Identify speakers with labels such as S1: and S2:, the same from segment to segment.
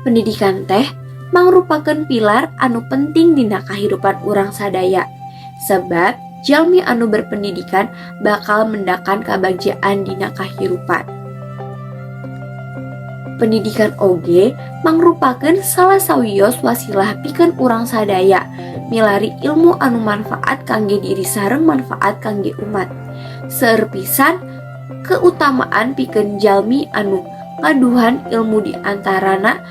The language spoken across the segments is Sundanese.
S1: Pendidikan teh mangrupakeun pilar anu penting dina kahirupan urang sadaya. Sebab jalmi anu berpendidikan bakal mendakan kabagjaan dina kahirupan. Pendidikan oge mangrupakeun salah sawios wasilah pikeun urang sadaya milari ilmu anu manfaat kangge diri sareng manfaat kangge umat. Seueur pisan keutamaan pikeun jalmi anu ngaduhan ilmu, di antarana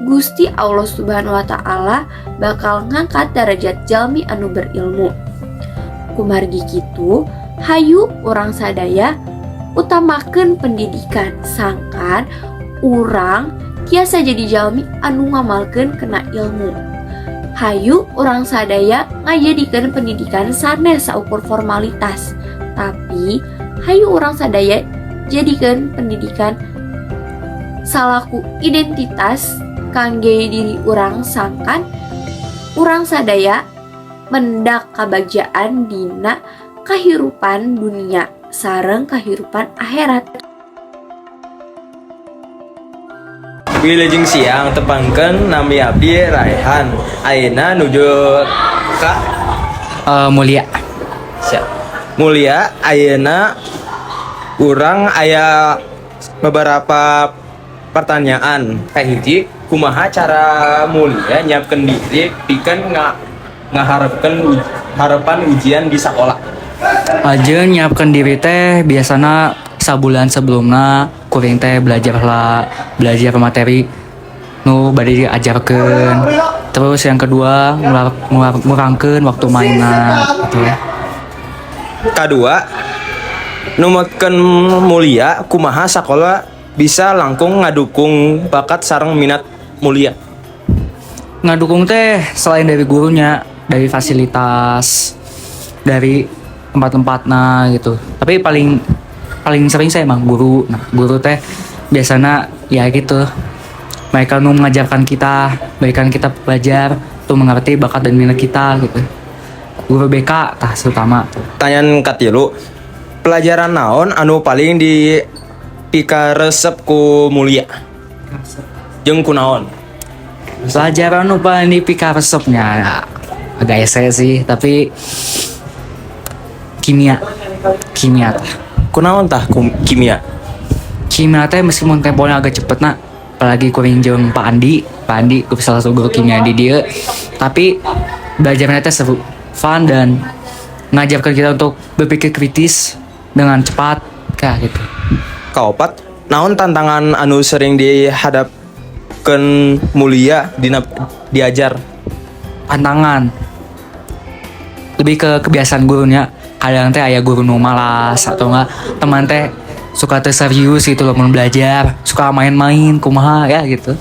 S1: Gusti Allah Subhanahu wa Ta'ala bakal ngangkat derajat jalmi anu berilmu. Kumargi kitu, hayu urang sadaya utamakeun pendidikan sangkan urang tiasa jadi jalmi anu ngamalkeun kana ilmu. Hayu urang sadaya ngajadikeun pendidikan sanes saukur formalitas, tapi hayu urang sadaya jadikeun pendidikan salaku identitas kangge diri urang sangkan urang sadaya mendak kabagjaan dina kahirupan dunia sareng kahirupan akhirat.
S2: Wilujeng siang, tepangkeun, nami abdi Raihan. Ayeuna nuju ka
S3: Mulia.
S2: Siap. Mulia, ayeuna urang aya beberapa pertanyaan. Kahiji, kumaha cara Mulia nyiapkeun diri pikeun ngaharepkeun harapan ujian di sekolah?
S3: Aja nyiapkan diri teh biasana sabulan sebelumna kuring teh belajar lah, belajar materi nu bade diajarkeun. Terus yang kedua, ngurangkeun waktu mainan gitu.
S2: Kedua, numutkeun Mulia, kumaha sekolah bisa langkung ngadukung bakat sareng minat Mulia?
S3: Ngadukung teh selain dari gurunya, dari fasilitas, dari tempat-tempatnya gitu. Tapi paling paling sering saya emang guru. Nah, guru teh biasanya ya gitu. Mereka nu mengajarkan kita, berikan kita belajar tuh mengerti bakat dan minat kita gitu. Guru BK tah terutama.
S2: Pertanyaan katilu, pelajaran naon anu paling di pikaresep ku Mulia? Jeung kunaon?
S3: Pelajaran nu paling dipikaresepnya ya, agak ese sih, tapi kimia. Kimia tah.
S2: Kunaon tah kimia?
S3: Kimia teh meskipun temponya agak cepet nak, apalagi kuring jeung Pak Andi. Pak Andi guru, salah satu guru kimia di dia, tapi belajarnya teh seru, fun, dan ngajarkan kita untuk berpikir kritis dengan cepat kayak gitu.
S2: Kaopat, naon tantangan anu sering dihadapkeun Mulia dina diajar?
S3: Tantangan lebih ke kebiasaan gurunya. Kadang teh aya guru nu malas atau enggak teman teh suka teh serius gitu loh mau belajar, suka main-main, kumaha ya gitu.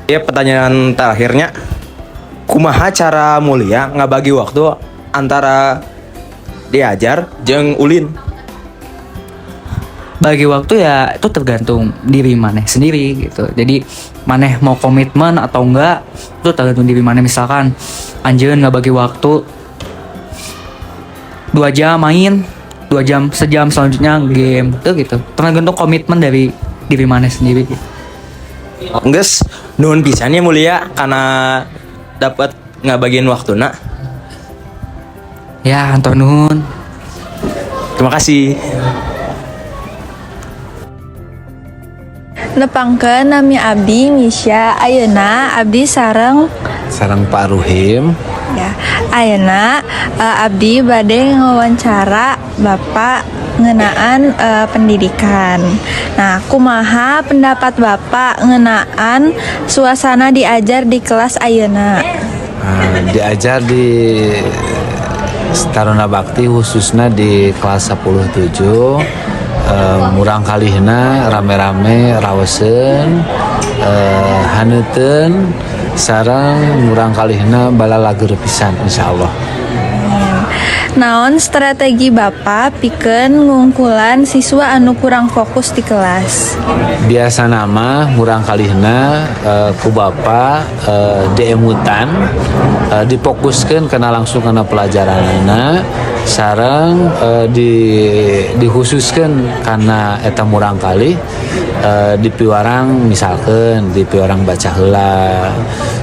S2: Ya, pertanyaan terakhirnya, kumaha cara Mulia ngabagi waktu antara diajar jeung ulin?
S3: Bagi waktu ya itu tergantung diri maneh sendiri gitu. Jadi maneh mau komitmen atau enggak itu tergantung diri maneh. Misalkan anjeun nggak bagi waktu 2 jam main, 2 jam, sejam selanjutnya game itu gitu. Tergantung komitmen dari diri maneh sendiri.
S2: Enggeus, nuhun pisan ya Mulia karena dapat ngabagiin waktuna.
S3: Ya, hatur nuhun.
S2: Terima kasih.
S4: Nepangkeun, nami abdi Misya. Ayeuna abdi sareng
S5: Sareng Pak Ruhim.
S4: Ya, ayeuna abdi bade ngawancara Bapak ngeunaan pendidikan. Nah, kumaha pendapat Bapak ngeunaan suasana diajar di kelas ayeuna?
S5: Diajar di Taruna Bakti, khususnya di kelas 10 7, murang kalihna rame-rame, raoseun, haneuteun, sareng murang kalihna balalageur pisan, insyaallah.
S4: Naon strategi Bapak pikeun ngungkulan siswa anu kurang fokus di kelas?
S5: Biasana mah murangkalihna ku Bapak diemutan, difokuskan karena langsung karena pelajaranna sareng dikhususkan karena eta murangkalih dipiwarang, misalkan dipiwarang baca heula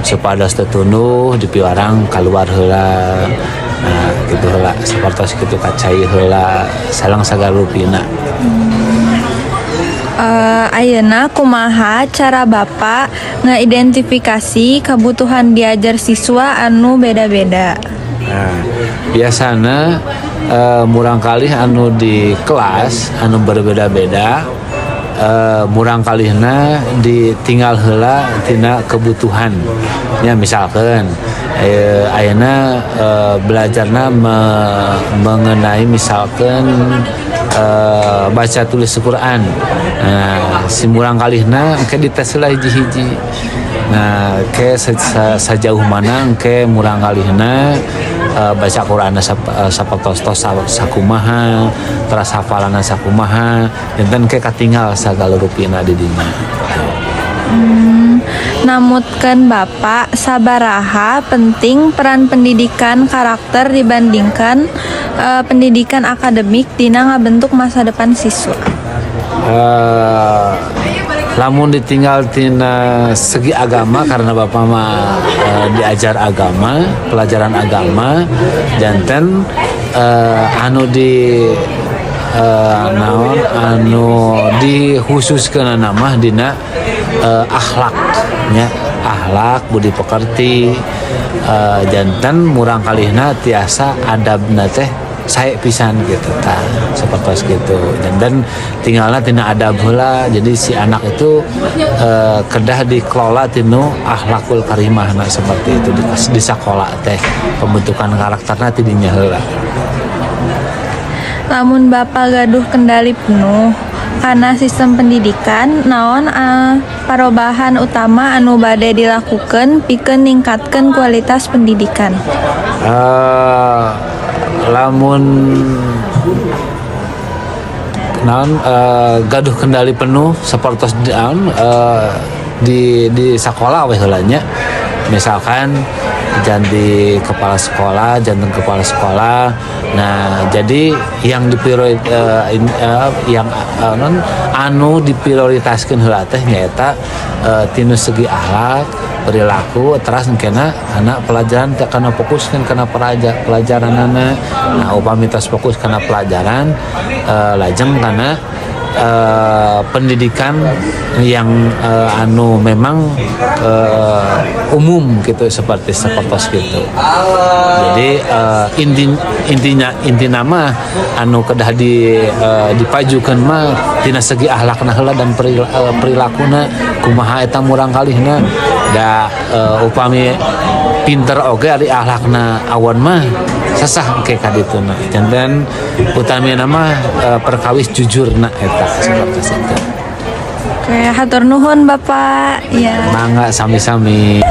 S5: supados teu tunduh, dipiwarang keluar heula. Nah, gitu heula, sapertos kitu, ka cai heula sareng sagala rupina.
S4: Ayeuna kumaha cara Bapak ngaidentifikasi kebutuhan diajar siswa anu beda-beda?
S5: Nah, biasana murangkalih anu di kelas anu berbeda-beda, murangkalihna ditinggal heula tina kebutuhan ya. Misalkan ayeuna belajarna mengenai misalkan baca tulis Quran. Nah, si murangkalihna engke dites heula hiji-hiji. Nah, ke sejauh mana engke murangkalihna baca Quran sapertos sakumaha, teras hafalanna sakumaha, janten ke katinggal sagala rupina di dinya.
S4: Namutkeun Bapak, sabaraha penting peran pendidikan karakter dibandingkan pendidikan akademik dina ngabentuk masa depan siswa?
S5: Lamun ditinggal tina segi agama, karena Bapak mah diajar agama, pelajaran agama, janten anu di naon anu dikhususkeun mah dina akhlak nya, akhlak budi pekerti, janten murangkalihna tiasa adabna teh sae pisan gitu tah, seperti gitu. Dan tinggalnya tina adab heula. Jadi si anak itu kedah dikelola tinu akhlakul karimah. Nah, seperti itu di sekolah teh pembentukan karakterna ti dinya heula.
S4: Lamun Bapak gaduh kendali penuh kana sistem pendidikan, naon parobahan utama anu bade dilakukan pikeun ningkatkeun kualitas pendidikan?
S5: Lamun naon gaduh kendali penuh seperti naon di sekolah we heula nya, misalkan jadi kepala sekolah, janten kepala sekolah. Nah, jadi yang dipriori yang non anu diprioritaskeun heula teh nyaeta tinu segi akhlak, perilaku, teras engkena anak pelajaran teh kana fokuskeun kana pelajaranana. Nah, upami tos fokus kana pelajaran, lajeng kana pendidikan yang anu memang umum gitu, seperti seperti gitu. Jadi intinya intina mah anu kedah dipajukeun mah tina segi akhlakna heula dan perilakuna kumaha eta murangkalihna. Da upami pinter oge ari akhlakna awon mah sesah engke ka dituna. Janten utamina mah perkawis jujurna eta, seperti itu.
S4: Oke, hatur nuhun, Bapak. Ya.
S5: Mangga, sami-sami.